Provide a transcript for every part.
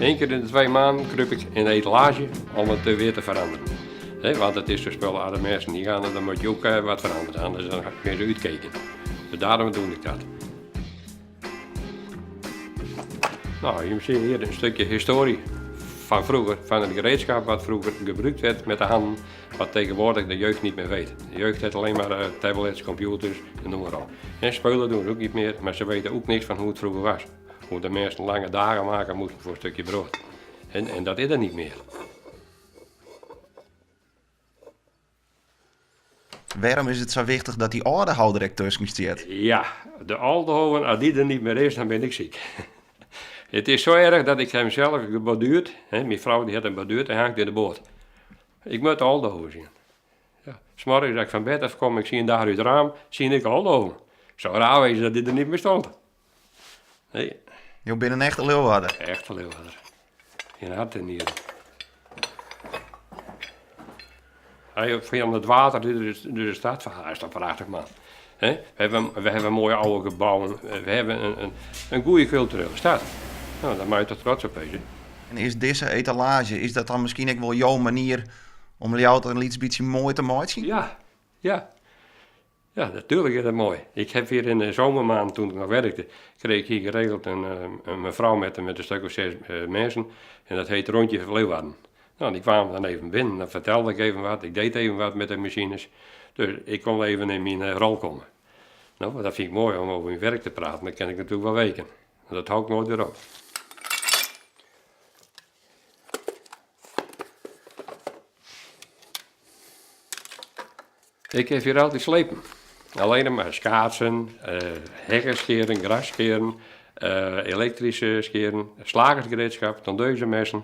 Eén keer in de 2 maanden kruip ik in de etalage om het weer te veranderen. Want het is zo spullen aan de mensen die gaan, dan moet je ook wat veranderen, anders dan kun je ze uitkijken. Dus daarom doe ik dat. Nou, je ziet hier een stukje historie van vroeger, van het gereedschap wat vroeger gebruikt werd met de handen, wat tegenwoordig de jeugd niet meer weet. De jeugd heeft alleen maar tablets, computers en noem maar op. En spullen doen ze ook niet meer, maar ze weten ook niks van hoe het vroeger was. Hoe de mensen lange dagen maken moesten voor een stukje brood. En dat is er niet meer. Waarom is het zo wichtig dat die Aldehou der tusken stiet? Ja, de Aldehou, als die er niet meer is, dan ben ik ziek. Het is zo erg dat ik hem zelf geborduurd, hè, mijn vrouw die had hem borduurd en hangt in de boot. Ik moet de Aldehou zien. Ja. 's Morgens als ik van bed afkom, ik zie een dag uit het raam, zie ik Aldehou. Zo raar is dat dit er niet meer stond. Nee. Je bent een echte Leeuwarder. Echte Leeuwarder. In hart en nieren. Hij via het water door de stad van, hij is toch prachtig man. Hè? We hebben mooie oude gebouwen, we hebben een goede culturele stad. Nou, daar moet je toch trots op wezen. En is deze etalage, is dat dan misschien ook wel jouw manier om jou een iets beetje mooi te maken? Ja, ja. Ja, natuurlijk is dat mooi. Ik heb hier in de zomermaand, toen ik nog werkte, kreeg ik hier geregeld een mevrouw met een stuk of 6 mensen. En dat heet Rondje Leeuwarden. Nou, die kwamen dan even binnen, dan vertelde ik even wat, ik deed even wat met de machines. Dus ik kon even in mijn rol komen. Nou, dat vind ik mooi om over mijn werk te praten, dat kan ik natuurlijk wel weken. Maar dat hou ik nooit weer op. Ik heb hier altijd slepen. Alleen maar schaatsen, heggen scheren, gras scheren, elektrische scheren, slagersgereedschap, tondeuzenmessen.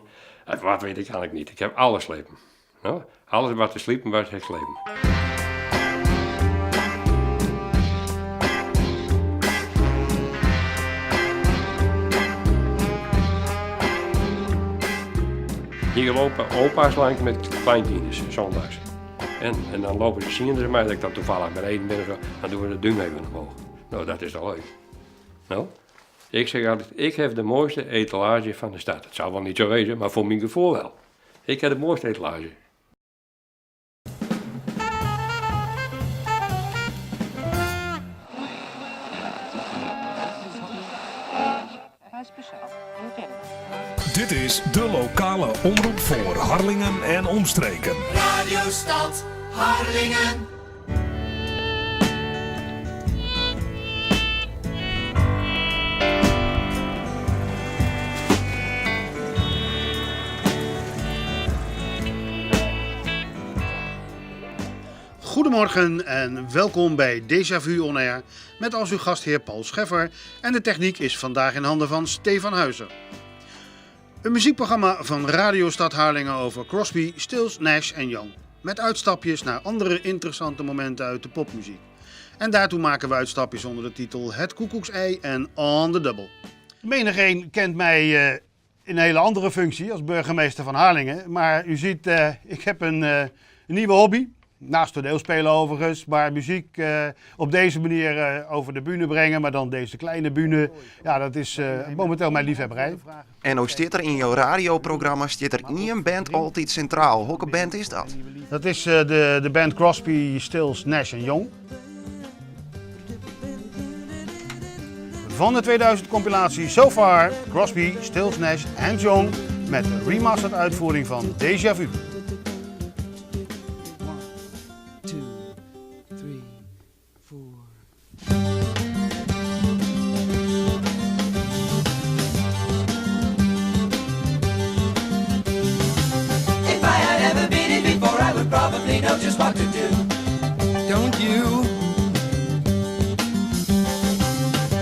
Wat weet ik eigenlijk niet. Ik heb alles slepen. Nou, alles wat te slepen was, heb ik slepen. Hier lopen opa's langs met kleinkinders, zondags. En dan lopen ze, zien ze mij dat ik dan toevallig beneden ben of zo, dan doen we de duim even omhoog. Nou, dat is al leuk. Nou, ik zeg altijd, ik heb de mooiste etalage van de stad. Het zou wel niet zo wezen, maar voor mijn gevoel wel. Ik heb de mooiste etalage. Dit is de lokale omroep voor Harlingen en omstreken. Radio Stad Harlingen. Goedemorgen en welkom bij Déjà Vu On Air met als uw gastheer Paul Scheffer en de techniek is vandaag in handen van Stefan Huizer. Een muziekprogramma van Radio Stad Harlingen over Crosby, Stills, Nash en Young. Met uitstapjes naar andere interessante momenten uit de popmuziek. En daartoe maken we uitstapjes onder de titel Het Koekoeksei en On the Double. Menigeen kent mij in een hele andere functie als burgemeester van Harlingen. Maar u ziet, ik heb een nieuwe hobby. Naast toneelspelen overigens, maar muziek op deze manier over de bühne brengen, maar dan deze kleine bühne, ja, dat is momenteel mijn liefhebberij. En hoe zit er in jouw radioprogramma, zit er één band altijd centraal? Welke band is dat? Dat is de band Crosby, Stills, Nash en Young. Van de 2000 compilatie So Far, Crosby, Stills, Nash en Young met de remastered uitvoering van Déjà Vu. Know just what to do. Don't you?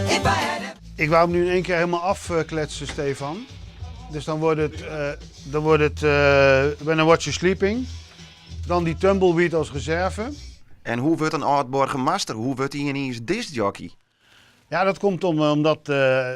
If I had ever Ik wou hem nu in één keer helemaal afkletsen, Stefan. Dus dan wordt het When I Watch You Sleeping. Dan die Tumbleweed als reserve. En hoe wordt een oud-burgemeester? Hoe wordt hij ineens discjockey? Ja, dat komt om, omdat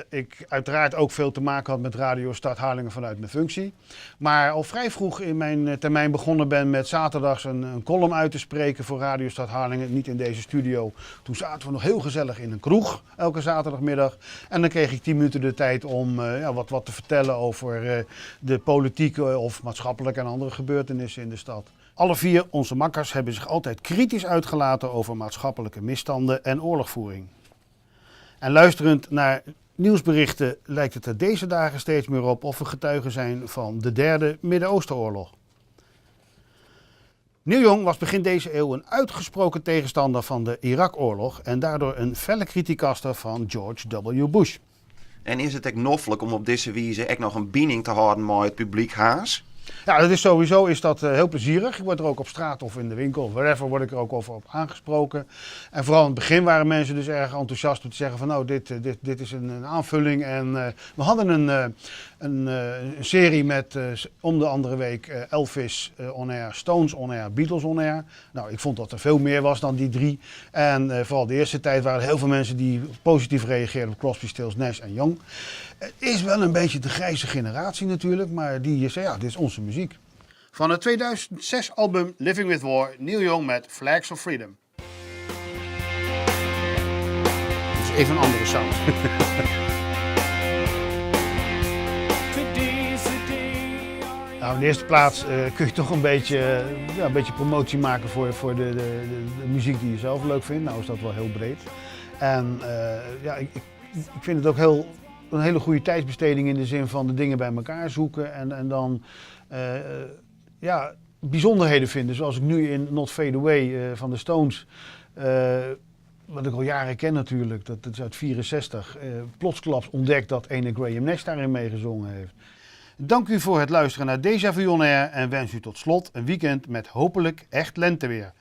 ik uiteraard ook veel te maken had met Radio Stad Harlingen vanuit mijn functie. Maar al vrij vroeg in mijn termijn begonnen ben met zaterdags een column uit te spreken voor Radio Stad Harlingen. Niet in deze studio. Toen zaten we nog heel gezellig in een kroeg elke zaterdagmiddag. En dan kreeg ik 10 minuten de tijd om ja, wat te vertellen over de politieke of maatschappelijke en andere gebeurtenissen in de stad. Alle vier onze makkers hebben zich altijd kritisch uitgelaten over maatschappelijke misstanden en oorlogvoering. En luisterend naar nieuwsberichten lijkt het er deze dagen steeds meer op of we getuigen zijn van de derde Midden-Oostenoorlog. Neil Young was begin deze eeuw een uitgesproken tegenstander van de Irak-oorlog en daardoor een felle criticaster van George W. Bush. En is it ek noflik om op dizze wize ek noch in bining te hâlden mei it publyk Harns? Ja, dat is sowieso is dat heel plezierig. Ik word er ook op straat of in de winkel, wherever, word ik er ook over op aangesproken. En vooral in het begin waren mensen dus erg enthousiast om te zeggen van nou, dit is een aanvulling. En we hadden een serie met om de andere week Elvis on air, Stones on air, Beatles on air. Nou, ik vond dat er veel meer was dan die drie. En vooral de eerste tijd waren er heel veel mensen die positief reageerden op Crosby, Stills, Nash en Young. Het is wel een beetje de grijze generatie natuurlijk, maar die zei ja, dit is onze muziek. Van het 2006 album Living with War, Neil Young met Flags of Freedom. Dus even een andere sound. Today's the day. Nou, in de eerste plaats kun je toch een beetje, ja, een beetje promotie maken voor de muziek die je zelf leuk vindt. Nou is dat wel heel breed. En ja, ik vind het ook een hele goede tijdsbesteding in de zin van de dingen bij elkaar zoeken en dan ja, bijzonderheden vinden. Zoals ik nu in Not Fade Away van de Stones, wat ik al jaren ken natuurlijk, dat is uit 64, plotsklaps ontdekt dat ene Graham Nash daarin meegezongen heeft. Dank u voor het luisteren naar Déjà Vu On Air en wens u tot slot een weekend met hopelijk echt lenteweer.